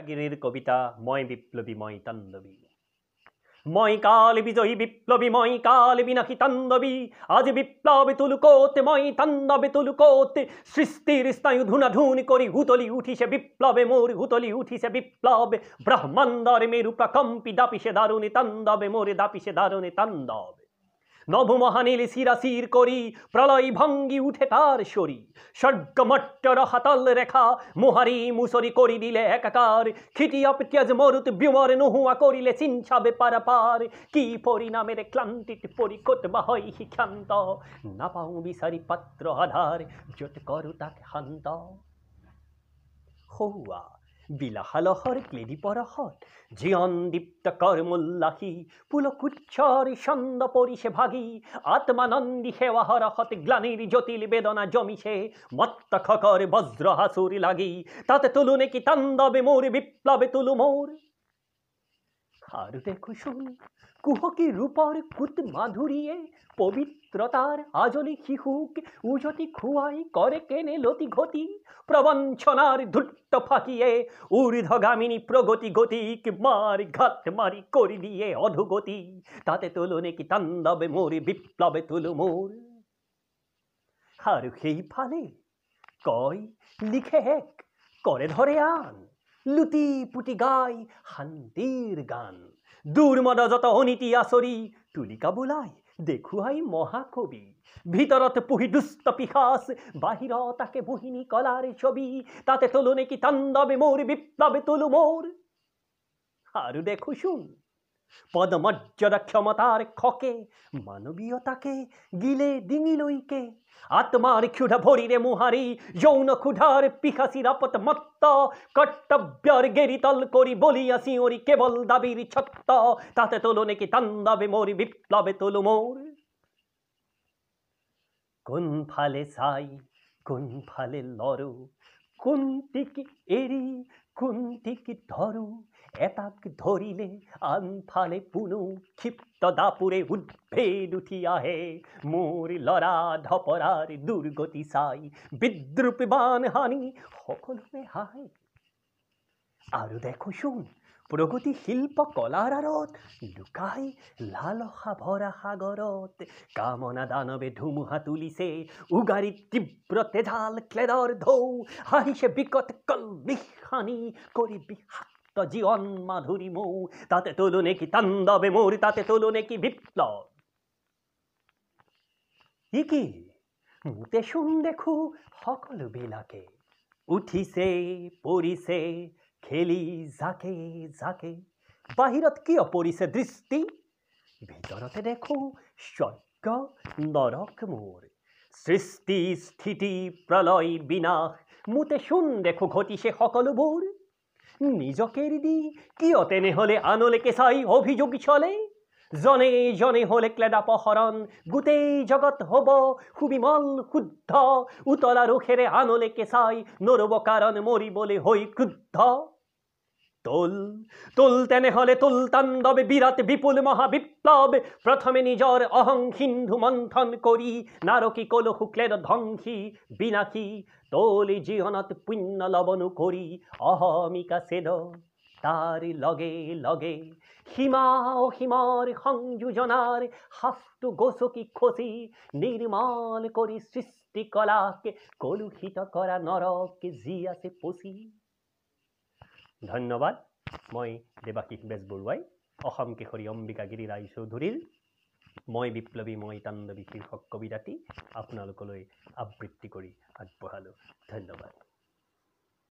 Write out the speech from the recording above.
গিৰিৰ কবিতা মই বিপ্লৱী মই তাণ্ডৱী। মই কাল বিজয়ী বিপ্লৱী মই কাল বিনাশী তাণ্ডৱী, আজি বিপ্লৱ তুলো ক'ত মই তাণ্ডৱে তুলো ক'ত, সৃষ্টিৰ স্নায়ু ধুনা ধুন কৰি উতলি উঠিছে বিপ্লৱে মোৰ, উতলি উঠিছে বিপ্লৱ, ব্ৰহ্মাণ্ডৰ মেৰু প্ৰকম্পি দাপিছে দাৰুণী তাণ্ডৱে মোৰ, দাপিছে দাৰুণী তাণ্ডৱ। নভু মহানীল চিৰাচিৰ কৰি প্ৰলয় ভংগি উঠে তাৰ শৰী, স্বৰ্গমৰ্ত ৰসাতল ৰেখা মোহাৰি মুচৰি কৰি দিলে একাকাৰ, খিতিয়প ত্যাজ মৰুত ব্যুমৰ নোহোৱা কৰিলে চিনচাবে পাৰাপাৰ, কি পৰিণামেৰে ক্লান্তিত পৰি ক'ত বা হয় সি ক্ষান্ত, নাপাওঁ বিচাৰি পাত্ৰ আধাৰ য'ত কৰোঁ তাক শান্ত। সৌৱা বিলাসালহৰ ক্লেদি পৰশত জীৱন দীপ্ত কৰ্মোল্লাসী, পুলকুচ্ছৰ ছন্দ পৰিছে ভাগি, আত্মানন্দী সেৱা হৰসত গ্লানিৰ জটিল বেদনা জমিছে, মত্ত খকৰ বজ্ৰ হাসুৰ লাগি, তাতে তুলো নেকি তাণ্ডৱে মোৰ বিপ্লৱে তুলো মোৰ। আৰু দেখোচোন কুহকী ৰূপৰ কুট মাধুৰীয়ে পবিত্ৰতাৰ আজলি শিশুক উজতি খুৱাই কৰে কেনে লতি ঘটি, প্ৰবঞ্চনাৰ ধূৰ্ত ফাঁকিয়ে ঊৰ্ধগামিনী প্ৰগতি গতিক মাৰ ঘাট মাৰি কৰি দিয়ে অধোগতি, তাতে তোলো নেকি তাণ্ডৱে মোৰ বিপ্লৱে তোলো মোৰ। আৰু সেইফালে কয় লিখে এক কৰে ধৰে আন, লুটি পুটি গাই শান্তিৰ গান, দুৰ্মদ যত অনীতি আচৰি তুলিকা বোলাই দেখুৱাই মহাকবি, ভিতৰত পুহি দুষ্ট পিশাচ বাহিৰত তাকে মোহিনী কলাৰ ছবি, তাতে তোলো নেকি তাণ্ডৱে মোৰ বিপ্লৱে তোলো মোৰ। আৰু দেখোচোন পদমৰ্যাদা ক্ষমতাৰ খকে মানৱীয়তাকে গিলে ডিঙিলৈকে, আত্মাৰ ক্ষুধা ভৰিৰে মোহাৰি যৌন ক্ষুধাৰ পিশাচীৰ আপত মত্ত, কৰ্তব্যৰ গেৰিতল কৰি বলিয়া চিঞৰি কেৱল দাবীৰ ছত্ত, তাতে তোলো নেকি তাণ্ডৱে মোৰ বিপ্লৱে তোলো মোৰ। কোনফালে চাই কোনফালে লৰো, কোনটিক এৰি কোনটিক ধৰো, এটাক ধৰিলে আনফালে পুনু ক্ষিপ্ত দাপোৰে উদ্ভেদ উঠি আহে, মোৰ লৰা ধপৰাৰ দুৰ্গতি চাই বিদ্ৰূপ বান হানি সকলোৱে হাঁহে। আৰু দেখোচোন প্ৰগতি শিল্প কলাৰ আঁৰত লুকাই লালসা ভৰা সাগৰত কামনা দানৱে ধুমুহা তুলিছে, উগাৰি তীব্ৰ তেজাল ক্লেদৰ ঢৌ, হাঁহিছে বিকট কলবিষ সানি কৰি বিষাক্ত জীৱন মাধুৰী মৌ, তাতে তোলো নেকি তাণ্ডৱে মোৰ তাতে তোলো নেকি বিপ্লৱ। ই কি মোতেচোন দেখো সকলোবিলাকে উঠিছে পৰিছে খেলি জাকে জাকে, বাহিৰত কিয় পৰিছে দৃষ্টি, ভিতৰতে দেখো স্বৰ্গ নৰক মোৰ, সৃষ্টি স্থিতি প্ৰলয় বিনাশ মোতেচোন দেখো ঘটিছে সকলোবোৰ, নিজকে এৰি দি কিয় তেনেহ'লে আনলৈকে চাই অভিযোগ চলে, জনে জনে হ'লে ক্লেদাপহৰণ গোটেই জগত হ'ব সুবিমল শুদ্ধ, উতলা ৰোষেৰে আনলৈকে চাই নৰব কাৰণ মৰিবলৈ হৈ ক্ৰুদ্ধ। তোল তোল তেনেহ'লে তোল তাণ্ডৱে বিৰাট বিপুল মহাবিপ্লৱ, প্ৰথমে নিজৰ অহং সিন্ধু মন্থন কৰি নাৰকী কলহু ক্লেদ ধ্বংসী বিনাশী, তোল জীৱনত পুণ্য লৱণু কৰি অহমিকা ছেদ, তাৰ লগে লগে সীমা অসীমাৰ সংযোজনাৰ সাফটো গছকি খচি নিৰ্মল কৰি সৃষ্টি কলাক কলুষিত কৰা নৰক যি আছে পচি। ধন্যবাদ। মই দেৱাশীষ বেজবৰুৱাই অসম কেশৰী অম্বিকাগিৰি ৰায়চৌধুৰীৰ মই বিপ্লৱী মই তাণ্ডৱী শীৰ্ষক কবিতাটি আপোনালোকলৈ আবৃত্তি কৰি আগবঢ়ালোঁ। ধন্যবাদ।